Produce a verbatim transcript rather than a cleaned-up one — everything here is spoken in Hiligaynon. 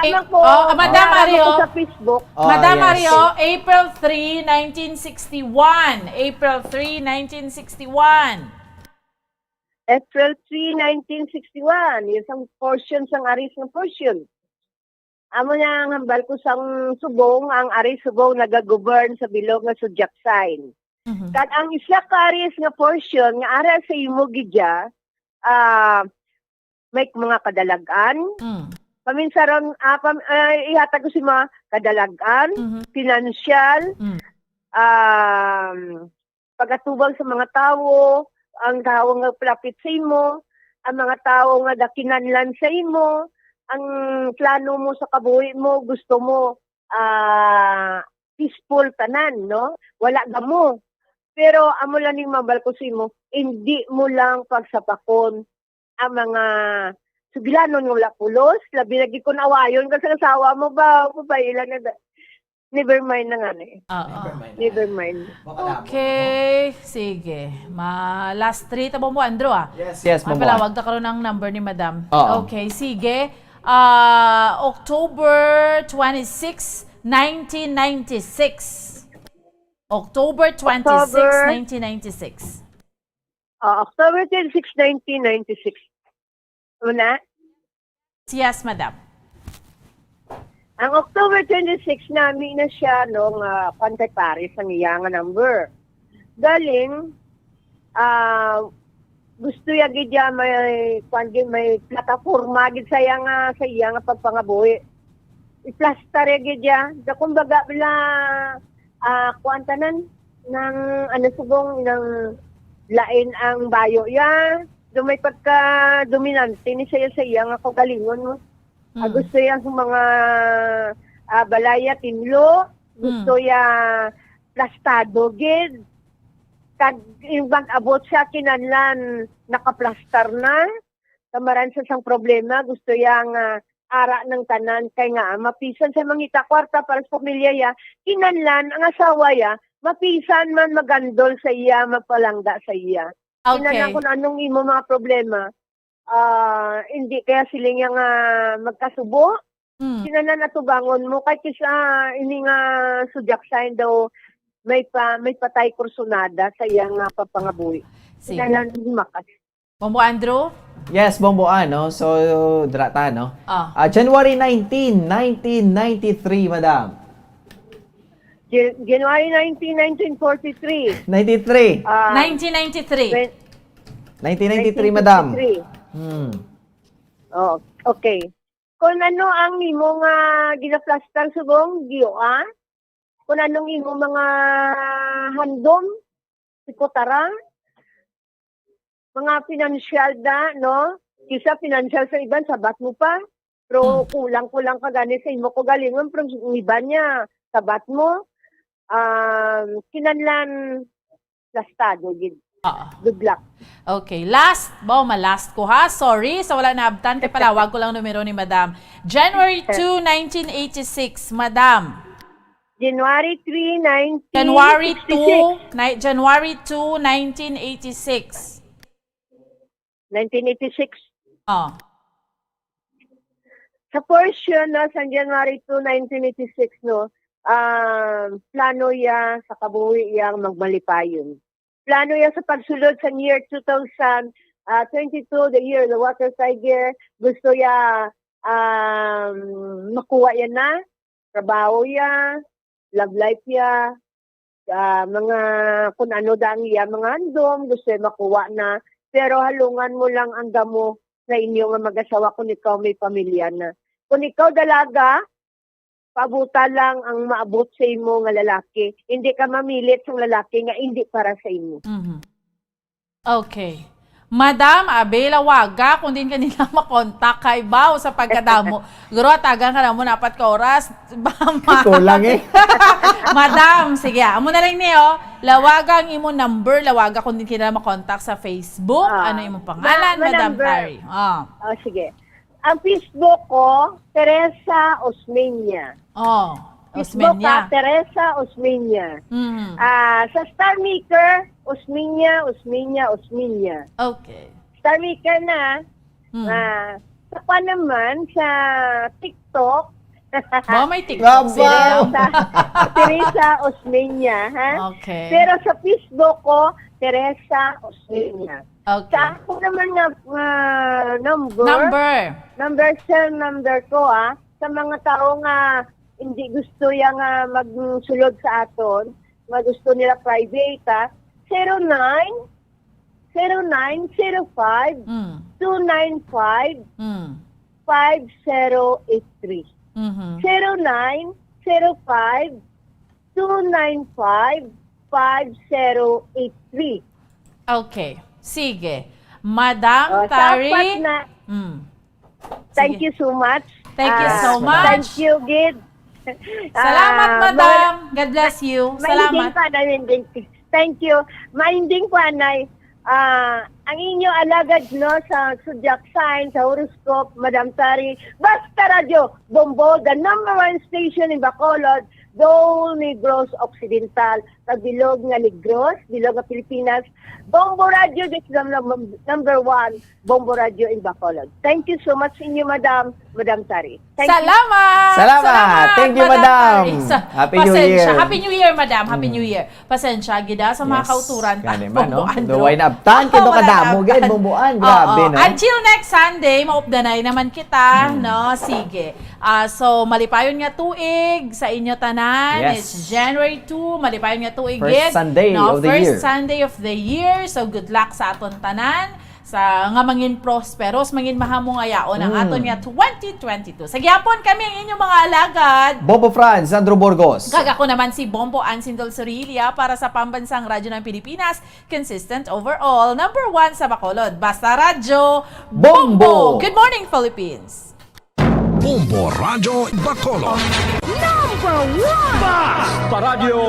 Tama ko. Oh, Madam Tama Mario. ko sa Facebook. Oh, Madam yes. Mario, April three, nineteen sixty-one. April three, nineteen sixty-one. April three, nineteen sixty-one. Yung sang portion, sang Aries nga portion. Amo na ang hambal ko sang subong, ang Aries subong nagagovern sa bilog nga zodiac sign. Mhm. Kag ang isa ka Aries nga portion nga ara sa imo gidya, ah, may mga kadalag-an. Mm. Paminsaron, ah, pam-, ah, ihatag ko si mga kadalag-an, Mhm. financial, Mm. um, pag-atubang sa mga tawo, ang tawo nga palapit sa imo, ang mga tawo nga dakinanlan sa imo, ang plano mo sa kabuhi mo, gusto mo, ah, peaceful tanan, no? Wala gamo. Pero amo lang ning mambal ko sa imo, hindi mo lang pagsapakon ang mga sugilanon nga wala pulos, labi lagi kung awayon ka sa asawa mo ba, o babae lang na da-, never mind na nga na eh. Oo. Never mind. Never mind. Makadamo. Okay, sige. Ma last three ta, Bombo Andrew, ah. Yes, yes, Ang Bombo. Palawag ta karon ang number ni Madam. Oo. Okay, sige. Ah, October twenty-six, nineteen ninety-six. October twenty-six, October. nineteen ninety-six. Ah, October twenty-six, nineteen ninety-six. Una? Yes, madam. Ang October twenty-six, nami na siya, no, nga pantay pares ang iya nga number. Galing, ah, gusto ya gid ya may, kwan gid, may plataforma gid sa iya nga, sa iya nga pagpangabuhi. Iplastar ya gid ya. Da, kumbaga, bala, ah, kwan tanan, nang, ano, subong, nang lain ang bayo ya. Do may pagka-dominante ni siya sa iya nga kaugalingon, no? Ah, Mm. gusto ya sa mga, ah, balaya, tinlo. Gusto Mm. ya plastado gid. Kag yung mag-abot siya, kinahanglan nakaplastar na. Kamaran sa sang problema, gusto ya nga ara ng tanan kay nga mapisan sa mangita kwarta para sa pamilya ya. Kinahanglan ang asawa ya, mapisan man magandol sa iya, magpalangga sa iya. Okay. Kinahanglan kung anong imo mga problema, ah, hindi kaya sila nga magkasubo. Hmm. Kinahanglan atubangon mo, kay kisa ini nga zodiac sign daw may pa, may patay kursunada sa iya nga pagpangabuhi. Sige. Kinahanglan makas. Bombo Andrew? Yes, Bombo An, no? So, dra ta, no? Ah. Ah, January nineteen, nineteen ninety-three, madam. Jan-, January nineteen, nineteen forty-three. Ninety-three. Ah, Nineteen ninety-three. Twen-, Nineteen ninety-three, madam. nineteen fifty-three. Hmm. Oh, okay. Kung ano ang imo nga ginaplastar subong, giyo, ah? Kung anong imo mga handom, sikutara, mga financial da, no? Kisa financial sa iban, sabat mo pa. Pero Hmm. kulang-kulang ka gani sa imo kaugalingon, pero ang iban niya, sabat mo. Um, kinahanglan plastado gid. Oo. Good luck. Okay, last. Bo, ma-last ko ha. Sorry sa wala naabtan, kay palawag ko lang numero ni Madam. January two, nineteen eighty-six, Madam. January three, nineteen sixty-six. January two, ni-, January two, nineteen eighty-six. Nineteen eighty-six. Oh. Sa portion, no, sa January two, nineteen eighty-six, no, um, plano ya sa kabuhi yang magmalipayon. Plano ya sa pagsulod sa year two thousand, ah, twenty-two, the year of the water tiger. Gusto ya, um, makuha ya na. Trabaho ya, love life ya, ah, mga kun ano da ang iya mga handom, gusto ya makuha na. Pero halungan mo lang ang gamo sa inyo nga mag-asawa kung ikaw may pamilya na. Kung ikaw dalaga, paabuta lang ang maabot sa imo nga lalaki. Hindi ka mamilit sa lalaki nga hindi para sa imo. Mhm. Okay. Madam, abi, lawaga kung din ka nila makontak kay baw sa pagkadamo. Guro, tagan ka na mo na apat ka oras. Ba, ma- Kulang eh. Madam, sige, amo na lang ni, oh. Lawaga ang imo number, lawaga kung din ka nila makontak sa Facebook. Ah, Ano imong pangalan, ma-, ma-, Madam number. Tari? Ah. Oh, sige. Ang Facebook ko, Teresa Osmeña. Oh, Facebook Osmeña. ka, Teresa Osmeña. Mm. Ah, sa Star Maker, Osmeña, Osmeña, Osmeña. Okay. Star Maker na, Mm. ah, Sa pa naman, sa TikTok, Ba, may TikTok Babaw. sila. Teresa, Teresa Osmeña, ha? Okay. Pero sa Facebook ko, Teresa Osmeña. Okay. Sa ako naman nga ah, number, Number. number cell number ko, ah, sa mga tao nga hindi gusto ya nga magsulod sa aton, nga gusto nila private, ah, zero nine, zero nine, zero five, Mm. two nine five, Mm. five zero eight three. Mhm. Zero nine, zero five, two nine five, five zero eight three. Okay. Sige. Madam Oh, Tari. Sapat na. Mm. Thank Sige. you so much. Thank you Ah, so much. Thank you, Gid. Salamat, Ah, madam. God bless you. Mainding Salamat. pa, Nay, mainding. Thank you. Mainding pa, Nay. Ah, ang inyo alagad, no, sa zodiac sign, sa horoscope, Madam Tari. Basta Radyo, Bombo, the number one station in Bacolod, Dole, Negros Occidental, sa bilog nga Negros, bilog nga Pilipinas. Bombo Radyo, this is the num- number one Bombo Radyo in Bacolod. Thank you so much sa inyo, Madam, Madam Tari. Thank you. Salamat! Salamat! Thank you, madam. Tari. Sa- Happy New Pasensya. Year. Happy New Year, madam. Happy New Year. Pasensya, gid, ah, sa mga Yes. kauturan ta. Gani man, no? Bumbuan, Do no? why na abtan, kay Oo, do wala kadamo, na gid, abtan. bumbuan. Grabe, Oo. no? Until next Sunday, maupdanay naman kita, no? Sige. Ah, so, malipayon nga tuig sa inyo tanan. Yes. It's January two, malipayon nga tuig, First gid, Sunday no? of the First year. Sunday of the year. So, good luck sa aton tanan. Sa nga mangin prosperous, mangin mahamong ayaon ang Mm. aton nga twenty twenty-two. Sa gyapon kami ang inyong mga alagad. Bobo Franz, Sandro Burgos. Kag ako naman si Bombo Ansindol Sorilia para sa Pambansang Radyo ng Pilipinas, consistent overall, number one sa Bacolod. Basta Radyo, Bombo! Good morning, Philippines! Bombo Radyo Bacolod. Number one! Basta Radyo